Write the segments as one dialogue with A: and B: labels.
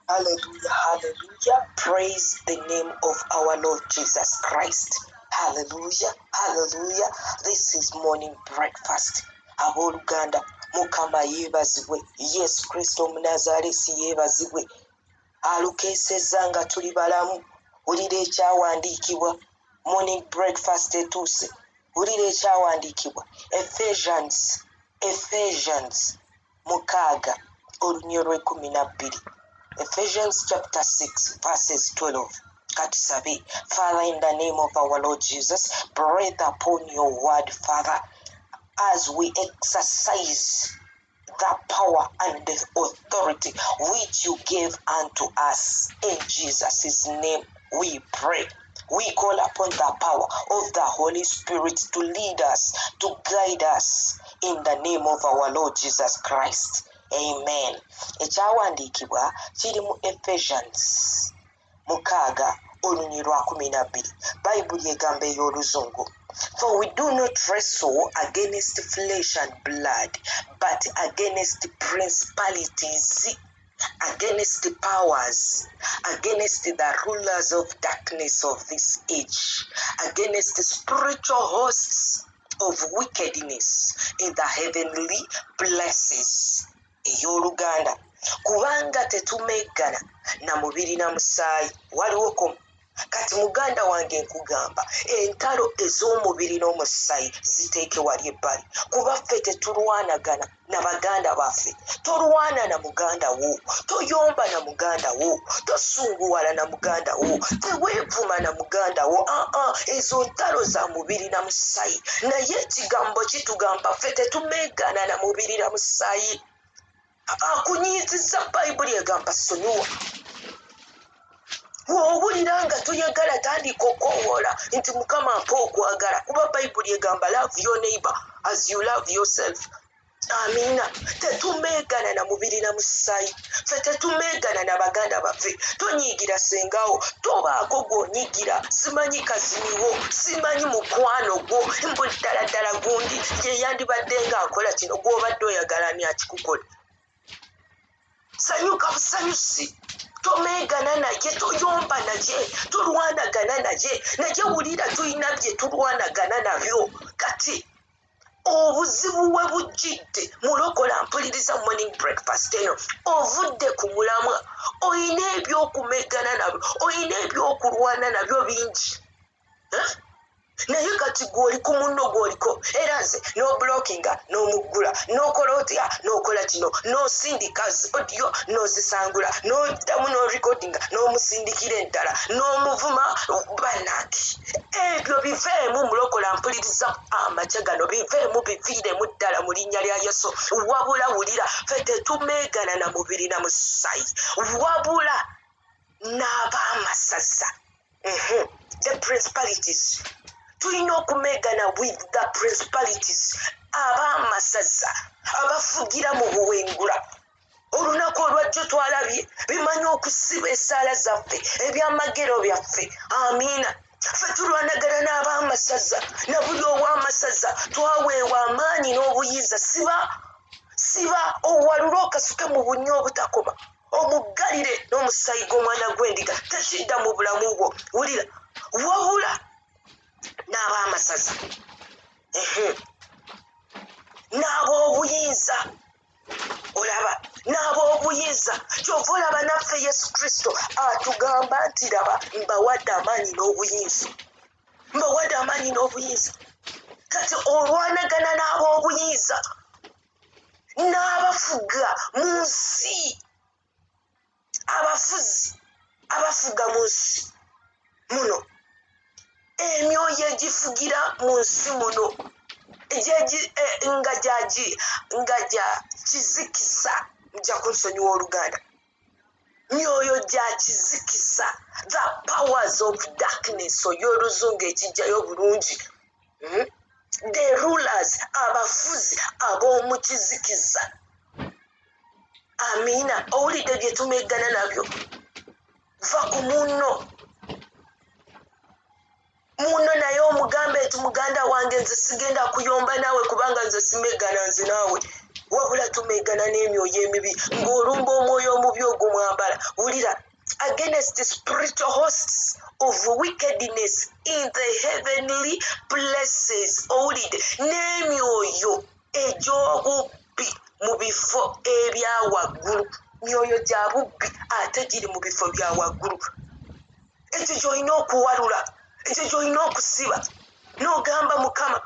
A: Hallelujah, hallelujah. Praise the name of our Lord Jesus Christ. Hallelujah, hallelujah. This is morning breakfast. Abooluganda, Mukama yeebazibwe. Yesu Kristo Omunazaalesi yeebazibwe. Alukeesezza nga tuli balamu. Wulira ekyawandiikibwa. Morning breakfast etuuse. Wulira ekyawandiikibwa. Ephesians, Ephesians 6 olunyiriri lw'e-12. Ephesians chapter 6 verses 12. Katusabe. Father, in the name of our Lord Jesus, breathe upon your word, Father, as we exercise the power and the authority which you gave unto us. In Jesus' name we pray. We call upon the power of the Holy Spirit to lead us, to guide us in the name of our Lord Jesus Christ. Amen. Ekyawandiikibwa kiri mu Ephesians 6 olunyiriri lwa 12. Bayibuli egamba ey'Oluzungu. For we do not wrestle against flesh and blood, but against principalities, against powers, against the rulers of darkness of this age, against spiritual hosts of wickedness in the heavenly places. Ey'oluganda, kubanga tetumeggana na mubiri na musaayi. Waliwo ko kati, muganda wange, nkugamba entalo ez'omubiri n'omusaayi ziteeke wali ebbali, kuba ffe tetulwanagana na baganda baffe. Tolwana na muganda wo, toyomba na muganda wo, tosunguwala na muganda wo, teweevuma na muganda wo. Aa, ezo ntalo za mubiri na musaayi, naye ekigambo kitugamba ffe tetumeegana na mubiri na musaayi. Akunyiizizza, Bayibuli egamba sonyiwa. Bw'owulira nga toyagala, tandika okowoola nti, "Mukama, mpa okwagala," kuba Bayibuli egamba, "Love your neighbor as you love yourself." Amiina. Tetumeegana na mubiri na musaayi. Ffe tetumeegana na baganda baffe. Tonyiigira sengawo, tobaako gw'onyiigira, simanyi kaziniwo, simanyi mukwano gwo, mbu ddala ddala gundi ye yandibadde ng'akola kino gw'obadde oyagala ani akikukola. Sanyuka busanyusi, tomeegana naye, toyomba naye, tolwanagana naye. Naye wulira, tulina bye tulwanagana nabyo. Kati obuzibu we bujjidde, mulokola mpuliriza morning breakfast eno, ovudde ku mulamwa. Oyina ebyokumegana nabyo, oyina ebyokulwana nabyo bingi. Eh? Naye kati gwoli ku munno gw'oliko, era nze n'oblockinga, n'omuggula, n'okola otya, n'okola kino, n'osindika audio, n'ozisangula, n'oddamu n'orecordinga, n'omusindikira eddala, n'omuvuma. Bannange, ebyo biveemu. Mulokola mpuliriza amakya gano, biveemu, biviiremu ddala mu linnya lya Yesu. Wabula wulira, ffe tetumeegana na mubiri na musayi, wabula n'abaamasaza. The principalities. Tulina okumegana with the principalities, ab'amasaza abafugira mu buwengula. Olunaku olwajjo twalabye bimanyi okusiba essaala zaffe, ebyamagero byaffe. Amiina. Ffe tulwanagana n'ab'amasaza na buli ow'amasaza. Twaweebwa amaanyi n'obuyinza. Siba, siba, owalule, okasuke mu bunnya obutakoma, omuggalire n'omusaayi gw'omwana gw'endiga, tekidda mu bulamu bwo. Wulira, wabula n'ab'amasaza, n'ab'obuyinza. Olaba, n'ab'obuyinza. Kyova olaba naffe Yesu Kristo atugamba nti, "Laba, mbawadde amaanyi n'obuyinza, mbawadde amaanyi n'obuyinza." Kati olwanagana n'ab'obuyinza n'abafuga mu nsi, abafuzi abafuga mu nsi muno, emyoyo egifugira mu nsi muno, nga gya kizikiza. Nja kunsonyiwa oluganda, myoyo gya kizikiza, the powers of darkness, oy'oluzungu ekijjayo bulungi. The rulers, abafuzi ab'omu kizikiza. Amiina. Owulidde bye tumeggana nabyo? Va ku munno. Munno naye omugambe nti, "Muganda wange, nze sigenda kuyomba naawe, kubanga nze simeggana nze naawe." Wabula tumeggana n'emyoyo emibi. Ng'olumba omwoyo omubi ogumwambala, wulira, against the spiritual hosts of wickedness in the heavenly places. Owulidde? N'emyoyo egy'obubbi mu bifo ebya waggulu. Myoyo gya bubbi ate giri mu bifo bya waggulu. Ekyo gy'olina okuwalula, ekyo gy'olina okusiba n'ogamba, Mukama,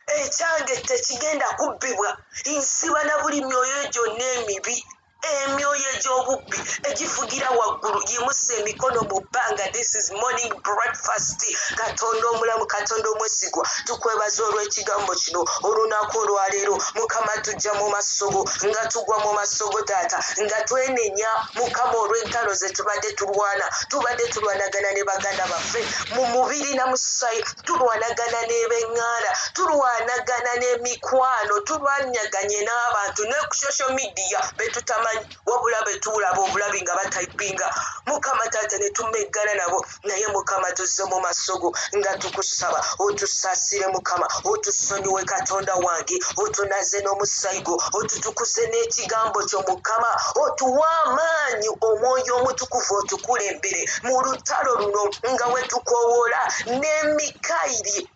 A: ekyange tekigenda kubbibwa. Nsiba na buli myoyo gyonna emibi, emyoyo egy'obubbi egifugira waggulu. Yimusa emikono mu bbanga. This is Morning Breakfast. Katonda omulamu, Katonda omwesigwa, tukwebaza olw'ekigambo kino olunaku olwaleero. Mukama, tujja mu masogo nga tugwa mu masogo, Taata, nga twenenya, Mukama, olw'entalo ze tubadde tulwana. Tubadde tulwanagana ne baganda baffe mu mubiri na musayi, tulwanagana n'ebeŋŋanda, tulwanagana n'emikwano, tulwanyaganye n'abantu ne ku social media betutamanyi, wabula betulaba obulabi nga batayipinga. Mukama Taata, ne tumeggana nabo. Naye Mukama, tuzze mu masogo nga tukusaba otusaasire, Mukama, otusonyiwe. Katonda wange, otunaze n'omusayi gwo, otutukuze n'ekigambo kyo. Mukama, otuwe amaanyi, Omwoyo Omutukuvu otukulembere mu lutalo luno nga we tukoowoola ne Mikayiri,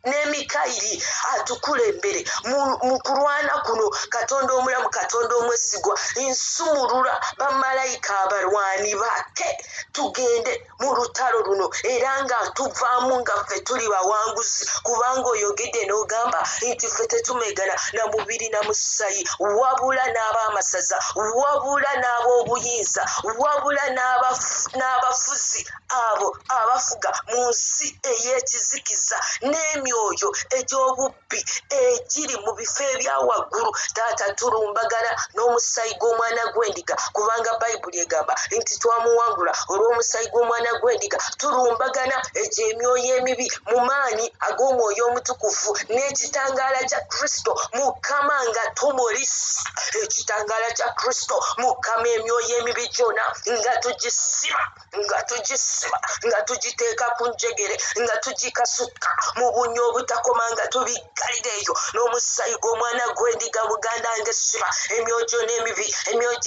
A: ne Mikayiri atukulembere mu kulwana kuno. Katonda omulamu, Katonda omwesigwa, nsumulula bamalayika abalwani bake, tugende mu lutalo luno era nga tuvaamu nga ffe tuli bawanguzi, kubanga oyogedde n'ogamba nti ffe tetumegana na mubiri na musayi, wabula n'ab'amasaza, wabula n'ab'obuyinza, wabula n'abafuzi abo abafuga mu nsi ey'ekizikiza, n'emyoyo egy'obubbi egiri mu bifo ebya waggulu. Taata, tulumbagana n'omusaayi gw'Omwana gw'Endiga, kubanga Bayibuli egamba nti twamuwangula olw'omusaayi gw'Omwana gw'Endiga. Tulumbagana egyo emyoyo emibi mu maanyi ag'Omwoyo Omutukuvu n'ekitangaala kya Kristo. Mukama, nga tumulisa ekitangaala kya Kristo, Mukama, emyoyo emibi gyona nga tugisiba, nga tugisiba, nga tugiteeka ku njegere, nga tugikasuka mu bunnya obutakoma, nga tubiggalira eyo n'omusaayi gw'Omwana gw'Endiga. Muganda nge, siba emyoyo gyona emibi, emyoyo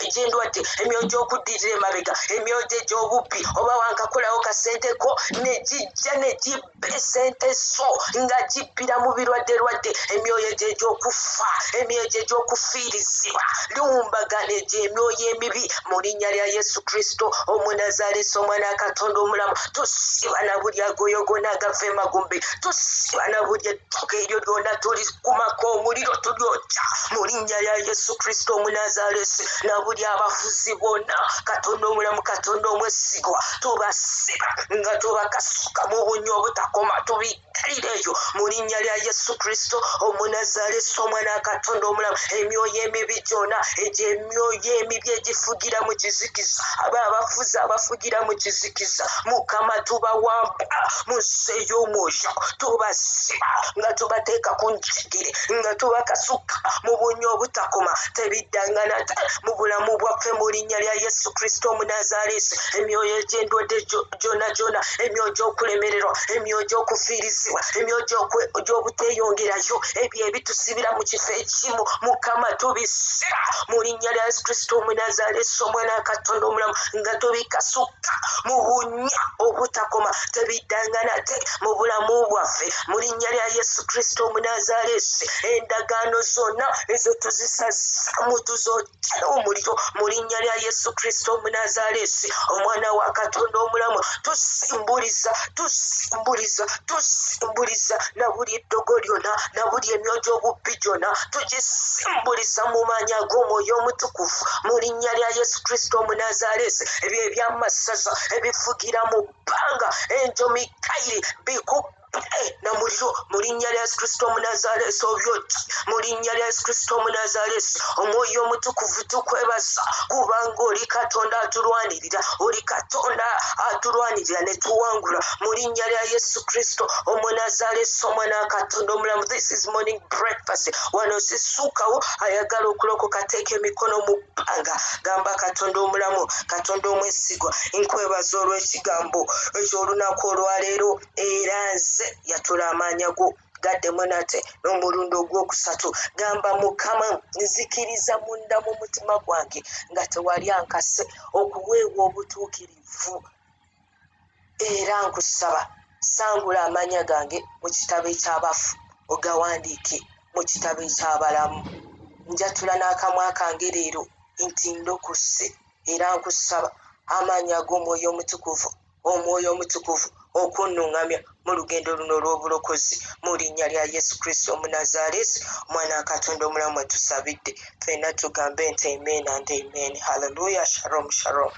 A: egy'endwadde, emyoyo gy'okuddirira emabega, emyoyo egy'obubbi. Oba wankakolawo kasente ko ne gijja ne gibba esente zo nga gibbira mu birwadde lwadde, emyoyo egyo egy'okufa, emyoyo egyo egy'okufiirizibwa, lumbagana egyo emyoyo emibi mu linnya lya Yesu Kristo Omunazaalesi, Omwana wa Katonda omulamu. Tusiba na buli agoyo gonna agava emagombe, tusiba na buli ettoka eryo lyonna, tulikumako omuliro, tulyokya mu linnya lya Yesu Kristo Omunazaalesi. Na buli abafuzi bonna, Katonda omulamu, Katonda omwesigwa, tubasiba nga tubakasuka mu bunnya obutakoma, tubiggalira eyo mu linnya lya Yesu Kristo Omunazaalesi, Omwana wa Katonda omulamu. Emyoyo emibi gyonna egyo, emyoyo emibi egifugira mu kizikiza, aba abafuzi abafugira mu kizikiza, Mukama, tubawamba mu nsi ey'omwoyo, tubasiba nga tubateeka ku njegere, nga tubakasuka mu bunnya obutakoma. Tebiddanga nate mu bulamu bwaffe mu linnya lya Yesu Kristo Omunazaalesi. Emyoyo egy'endwadde gyonna gyonna, emyoyo gy'okulemererwa, emyoyo gy'okufiirizibwa, emyoyo gy'obuteeyongerayo, ebyo ebitusibira mu kifo ekimu, Mukama, tubisiba mu linnya lya Yesu Kristo Omunazaalesi, Omwana wa Katonda omulamu, nga tubikasuka mu bunnya obutakoma. Tebiddanga nate mu bulamu bwaffe mu linnya lya Yesu Kristo Omunazaalesi. Endagaano zonna ezo tuzisazaamu, tuzokyera omuliro mu linnya lya Yesu Kristo Omunazaalesi, Omwana wa Katonda omulamu. Tusimbuliza, tusimbuliza, tusimbuliza na buli eddogo lyonna, na buli emyoyo gy'obubbi gyonna, tugisimbuliza mu maanyi ag'Omwoyo Omutukuvu mu linnya lya Yesu Kristo Omunazaalesi. Ebyo ebyamasaza ebifugira mu bbanga, enjo Mikayiri, biku na muliro mu linnya lya Yesu Kristo Omunazaalesi, obyokye mu linnya lya Yesu Kristo Omunazaalesi. Omwoyo Omutukuvu, tukwebaza kubanga oli Katonda atulwanirira, oli Katonda atulwanirira ne tuwangula mu linnya lya Yesu Kristo Omunazaalesi, Omwana wa Katonda omulamu. This is Morning Breakfast. Wano sisuukawo. Ayagala okulokoka, teeka emikono mu bbanga, gamba, Katonda omulamu, Katonda omwesigwa, nkwebaza olw'ekigambo eky'olunaku olwaleero, era nze yatula amaanya go. Gaddemu nate n'omulundi ogwokusatu, gamba Mukama, nzikiriza munda mu mutima gwange nga tewali ankase okuweebwa obutuukirivu, era nkusaba sangula amannya gange mu kitabo eky'abafu ogawandiike mu kitabo eky'abalamu. Njatula n'akamwa kange leero nti ndokose, era nkusaba amaanyi ag'Omwoyo Omutukuvu, Omwoyo Omutukuvu okunnuŋŋamya mu lugendo luno olw'obulokozi, mu linnya lya Yesu Kristo Omunazaalesi, Omwana wa Katonda omulamu, mwe tusabidde. Ffenna tugambe nti amen and amen. Hallelujah. Shalom, shalom.